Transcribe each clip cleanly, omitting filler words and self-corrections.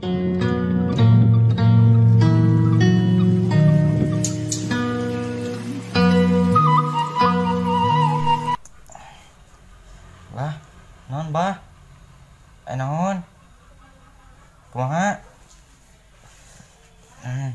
Lah, naon bah? Naon? Kumaha?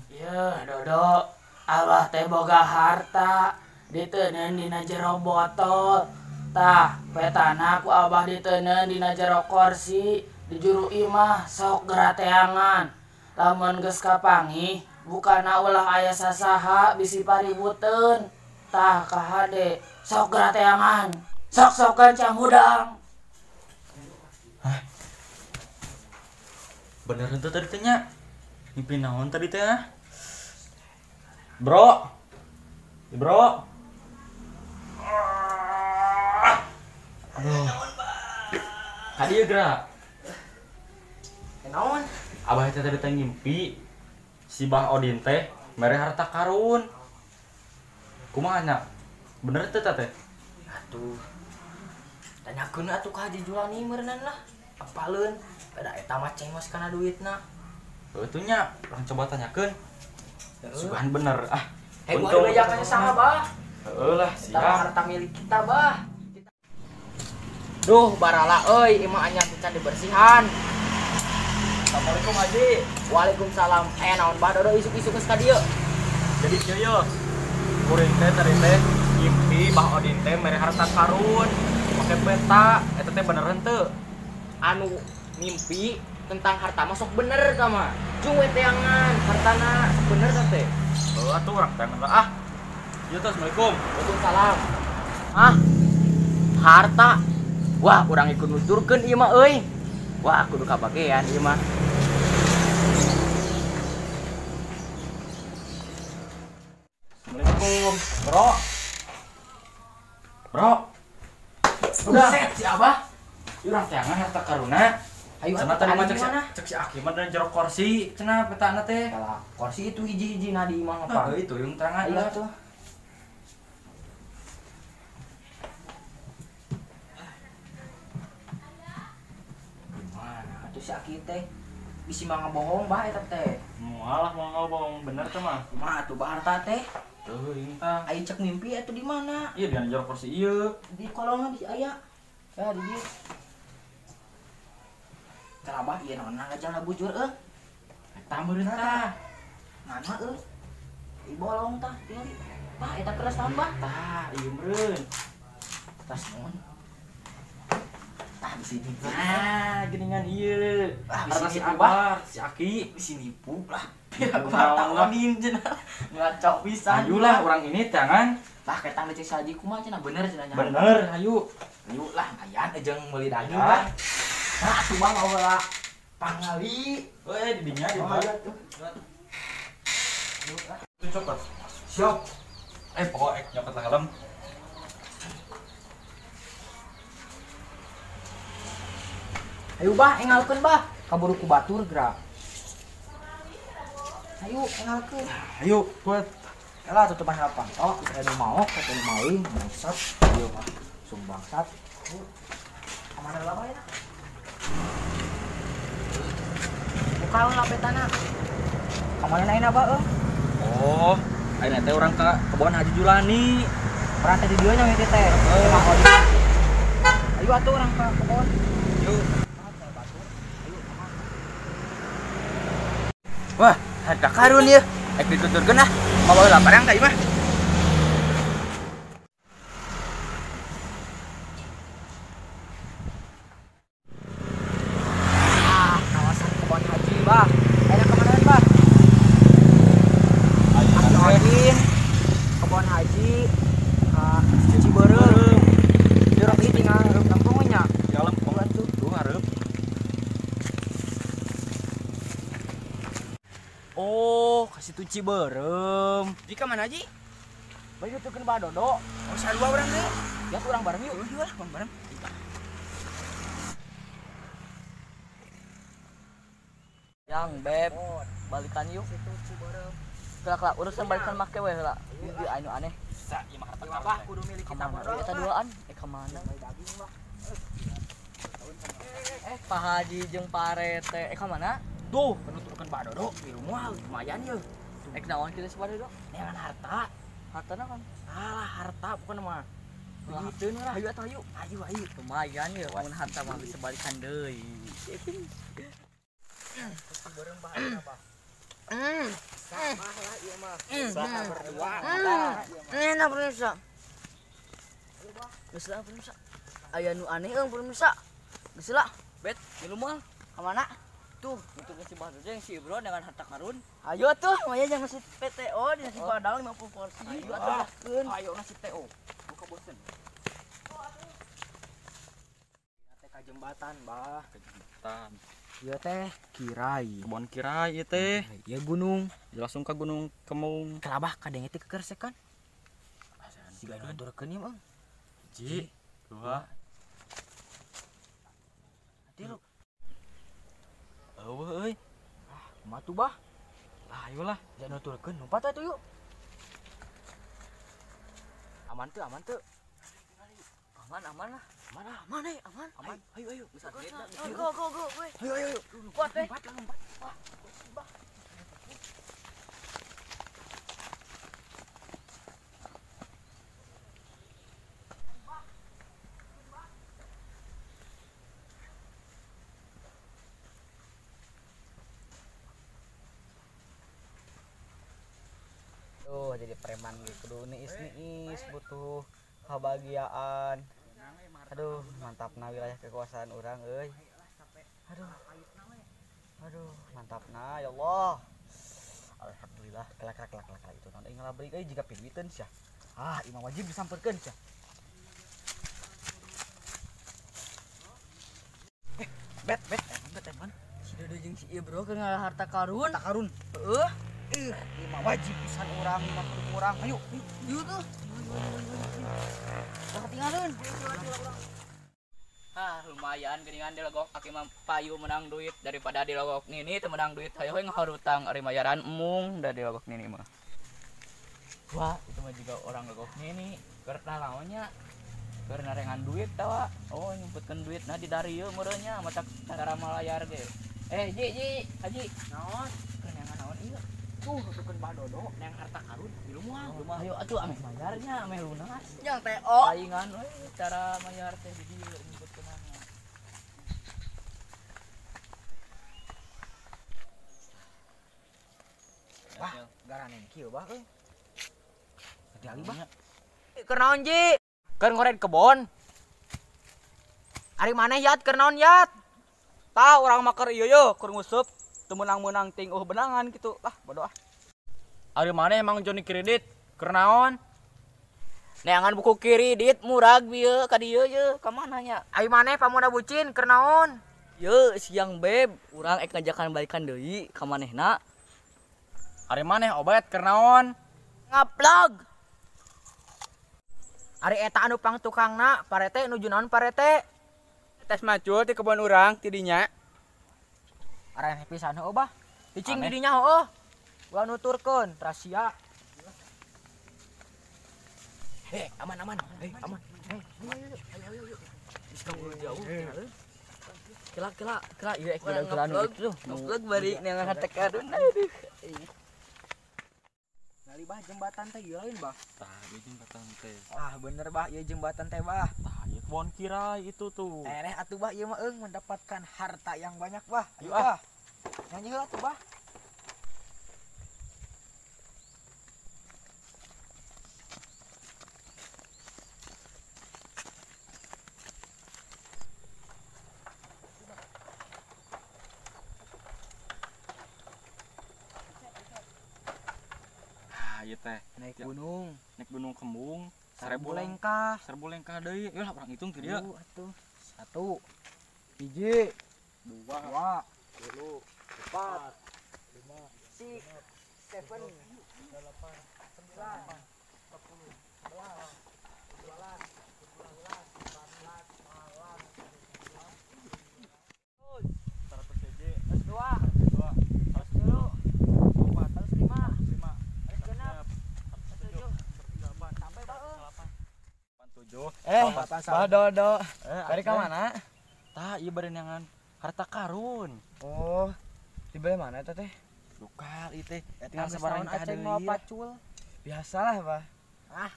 Yeuh, Dodo, abah teh boga harta diteundeun dina jero botol. Tah, petana ku abah diteundeun dina jero kursi di juru imah sok gerateangan. Lamun geus kapanggih, bukana ulah aya sasaha bisi paributeun. Tah kahade, sok gerateangan. Sok-sokan cang hudang. Hah? Bener henteu tadi teh nya? Mimpi naon tadi teh? Bro. Bro. Aduh. Kadi ieu geura. Naon? Abah teh tadi teh ngimpi si Bah Odin teh mere harta karun. Kumaha nya? Bener teh teh? Atuh. Tanyakeun atuh ka Haji Julani meureunnan lah. Apaleun? Pada eta mah cengos kana duitna. Heuh tuh nya, urang coba tanyakeun. Sugan bener ah. Hei, gua dibejakannya saha, Bah? Heuh lah, siap. Eta harta milik kita, Bah. Duh, barala euy, imah anyar can dibersihan. Assalamualaikum Haji. Waalaikumsalam. Naon Bah Dodo isuk-isuk geus ka dieu? Jadi kieu ye. Kuring teh tadi teh ngimpi Bah Odin teh mere harta karun make peta, eta teh bener henteu? Anu mimpi tentang harta mah sok bener ka mah. Jung we teangan hartana sok bener ka teh. Heuh atuh urang teangan lah ah. Ieu teh assalamualaikum. Waalaikumsalam. Ah. Harta. Wah, urang ikut nuturkeun ieu mah euy. Wah, kudu kabagean ieu mah. Assalamualaikum, Bro. Bro. Udah. Buset si Abah. Urang teangan harta karuna. Ayo cenah tadi mah cek si Aki mah dina jero kursi cenah petana teh. Kalah, kursi itu hiji-hiji na di imah apa? Heuh itu yung teangan lah tuh. Gimana atuh si Aki teh? Bisi mah ngabohong bah eta teh. Moal lah moal ngabohong bener teh mah. Kumaha atuh bah harta teh? Teuing tah. Aya cek mimpi atuh di mana? Ieu dina jero kursi ieu. Di kolongna di aya. Ya di dieu. Abah ieu naon ngajana bujur euy. Eta meureun tah. Mana euy? Di bolong tah tingali. Tah eta keras naon bah? Tah ieu meureun. Tas naon? Tah bisi nipu. Ah, geuningan ieu. Ah, harta bisi si nipu Abah, si Aki bisi nipu lah. Pira harta Odin cenah. Ngaco pisan. Ayolah urang ini tangan. Tah ketang dicek saji kumaha cenah bener cenah nya. Bener, hayu. Ayo lah, ayan jeung meuli daging lah. Nah, atuh bang heula pangali. Euy, di dinya di mana tuh. Itu coklat. Siap. Pokok ek nyokot lah helm. Ayo bah, engalkeun bah. Kaburu ku batur gerak. Ayo engalkeun. Ayo, buat. Elah tutupan harapan. Oh, anu maok, anu maling, bangsat. Ieu mah sum bangsat. Kamana lah bae. Buka lah petana. Kamana ayeuna bah euy? Oh, ayeuna teh urang ka kebon Haji Julani. Urang teh di dieu nya we teh. Ayo atuh urang ka kebon. Yuk. Wah, harta karun ieu. Ek dituturkeun ah. Mawa laparang ka ieu mah. Ah, kawasan kebon Haji, Bah. Ayeuna ka mana Bah? Haji Odin, kebon Haji, ka Cibeureum. Juruk ieu tinggal lempeng we nya. Ya lempeng atuh. Tuh hareup. Oh, ka situ Cibeureum. Di ka mana Ji? Bari nuturkeun Bah Dodo. Oh, sarua urang teh. Ya urang bareng yuk. Yuk lah, bareng. Yang beb, balikan yuk. Kelak urusan balikan make we heula. Ieu anu aneh. Sa, ieu mah harta Bah kudu milik kita Kamana? Eta duaan, ka mana? Pak Haji jeung Pak Rete, ka mana? Tuh, penuturkan Pak Dodo di rumah lumayan ya. Ek naon kitu si Pak Dodo? Neangan harta. Harta naon? Alah, harta bukan mah. Begituan lah. Ayo atuh ayo. Ayo ayo. Lumayan ya, mun harta mah bisa balikan deui. Bareng Bah Abah. Sama lah ieu mah. Sama berdua. Enak pemirsa. Geus lah pemirsa. Aya nu aneh euy pemirsa. Geus lah. Bet, milu moal. Ka mana? Tuh, untuk si Bah Dodo yang si Ibro dengan harta karun. Ayo tuh, lumayan yang nasi PTO di nasi padang 50 porsi. Ayo atuh. Ayo nasi TO. Buka bosen. Teh ka jembatan, Bah. Ke jembatan. Ieu teh kirai. Kebon kirai ieu teh. Ieu gunung. Langsung ke Gunung Kemung. Kelabah kadenge teh kekersekan. Siga nuturkeun ieu mah. 1 2 3. Eueuh euy. Ah, kumaha tuh, Bah? Lah ayolah, jangan nuturkeun lompat atuh yuk. Aman tuh, aman tuh. Aman, aman lah. Aman lah, aman euy, aman. Aman. Ayo ayo. Go go go, we. Ayo ayo ayo. Kuat we. Lompat lah, lompat. Wah, Bah. Tuh jadi preman gitu kudu niis-niis butuh kebahagiaan. Aduh, mantapna wilayah kekuasaan urang euy. Aduh. Aduh, mantapna ya Allah. Alhamdulillah, kelak kelak kelak kelak itu naon euy ngalabrik euy jiga piduiteun sia. Ah, imah wajib disamperkeun sia. Bet bet bet eman. Si Dodo jeung si Ibro keur ngalah harta karun. Harta karun. Heuh. Imah wajib pisan urang, imah kudu urang. Ayo, yuk tuh. Udah ketinggalan. Ah, lumayan geuningan dilegok aki mah payu menang duit daripada dilegok nini teu menang duit. Hayo we ngaharutang ari mayaran emung da dilegok nini mah. Wah, itu mah juga orang legok nini. Keur naonnya? Keur narengan duit tawa. Oh, nyumputkeun duitna di dari ieu meureunnya mata cara malayar ge. Ji ji, Haji. Naon? Keur neangan naon ieu? Tuh, nuturkeun Bah Dodo neang harta karun di rumah. Ayo atuh ameh bayarnya, ameh lunas. Yang TO. Palingan we cara mayar teh di dieu nyumputkeunana. Bah, garane kieu bah euy. Ketinggali bah. Keur naon, Ji? Keur ngored kebon. Ari maneh yat keur naon yat? Tah urang mah keur ieu ye, keur nguseup teu meunang-meunang ting benangan gitu. Lah, bodoh ah. Ari maneh emang Joni kredit keur naon? Neangan buku kredit murag bieu ka dieu ye, ka mana nya? Ari maneh pamuda bucin keur naon? Ye, siang beb, urang ek ngajakan balikan deui ka manehna. Ari maneh obat keur naon? Ngaplog. Ari eta anu pang tukangna, parete nuju naon parete? Tes macul ti kebon urang ti dinya. Arane pisan heuh bah. Cicing di dinya heuh. Ulah nuturkeun rahasia. Hei, aman aman. Hei, aman. Hei, ayo ayo ayo. Geus jauh. Kela kela kela ieu ek geura-geura nu itu. Ngaplog bari neangan harta karun. Aduh. Ngali bah jembatan teh ieu lain bah. Tah, ieu jembatan teh. Ah, bener bah ieu jembatan teh bah. Tah, ieu kebon kirai itu tuh. Ereh atuh bah ieu mah eung mendapatkan harta yang banyak bah. Ayo ah. Nyanyi heula atuh bah. Ieu teh naik gunung, naik gunung Kembung, 1000 lengkah, 1000 lengkah deui. Yeuh lah urang hitung ti dieu. Atuh. 1 1 2 3 4 5 6 7 8 9 10 11 12 13 14 100 hiji, 2 2 1 3 4 1 5 5 6 7 sampai bah 7. Bah Dodo. Bari ka mana? Tah, ieu bari neangan harta karun. Oh. Di belah mana eta teh? Lokal ieu teh. Tinggal sabaraha Aceng mau pacul. Biasalah, Bah. Ah.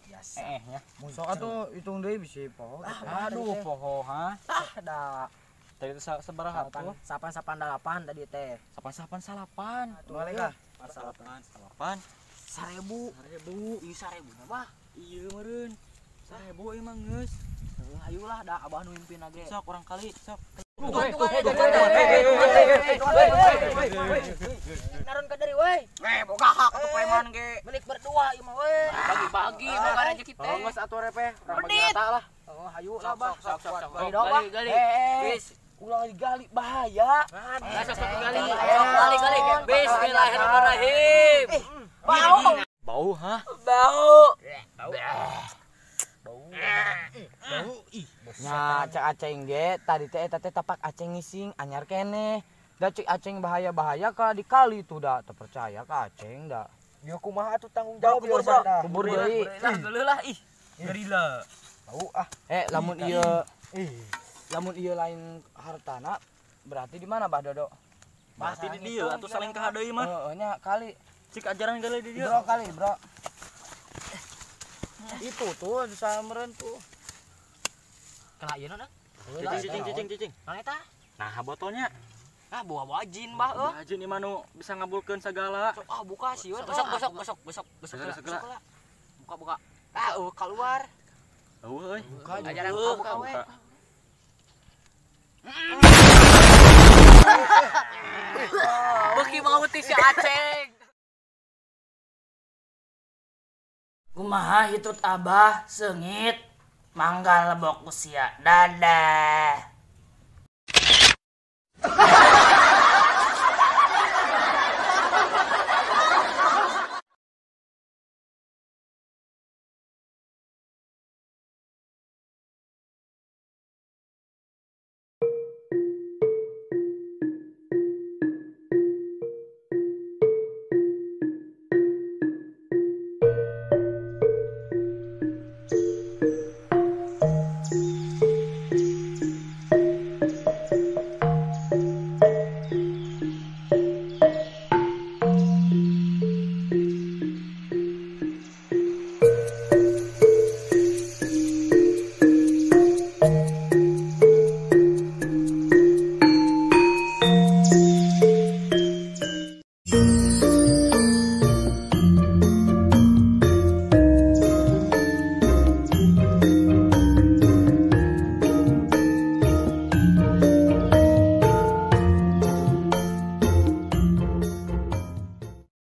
Biasa. Nya. Sok atuh hitung deui bisi poho. Aduh, poho ha. Ah, da. Tadi itu sabaraha tuh? 888 tadi teh. 889. Balik lah. 889. 1000. 1000. Ieu 1000 mah. Iya meureun. 1000 emang geus. Ayolah da abah nu mimpin ge. Sok urang kali, sok. Naron ka deui we. Boga hak atuh preman ge. Milik berdua ieu mah we. Bagi-bagi boga rezeki teh. Oh, geus atuh repe, urang bagi rata lah. Oh, hayu lah bah. Sok sok sok. Gali gali. Wis. Ulah digali bahaya. Sok sok gali. Sok gali gali. Bismillahirrahmanirrahim. Bau. Bau ha? Bau. Bau. Bau ih. Nya cek Aceng ge tadi teh eta teh tapak Aceng ngising anyar keneh. Da cek Aceng bahaya-bahaya ka dikali tuh da teu percaya ka Aceng da. Ya kumaha atuh tanggung jawab kubur, Kubur deui. Lah geuleuh lah ih. Gerila. Bau ah. Lamun ieu lamun ieu lain hartana berarti di mana Bah Dodo? Berarti di dieu atuh saling kaha deui mah. Heeh nya kali. Cik ajaran gali di dieu. Bro kali, Bro. Itu tuh bisa meureun tuh. Kena ieu na. Cicing cicing cicing. Naon eta? Nah, botolnya. Ah, bawa jin bah euy. Jin ieu mah nu bisa ngabulkeun sagala. Sok ah buka sieun. Besok besok besok besok besok segala. Buka buka. Ah, keluar. Eueuh euy. Ajaran buka buka we. Beuki mau teh si Aceng. Kumaha hitut abah seungit mangga lebok usia. Dadah.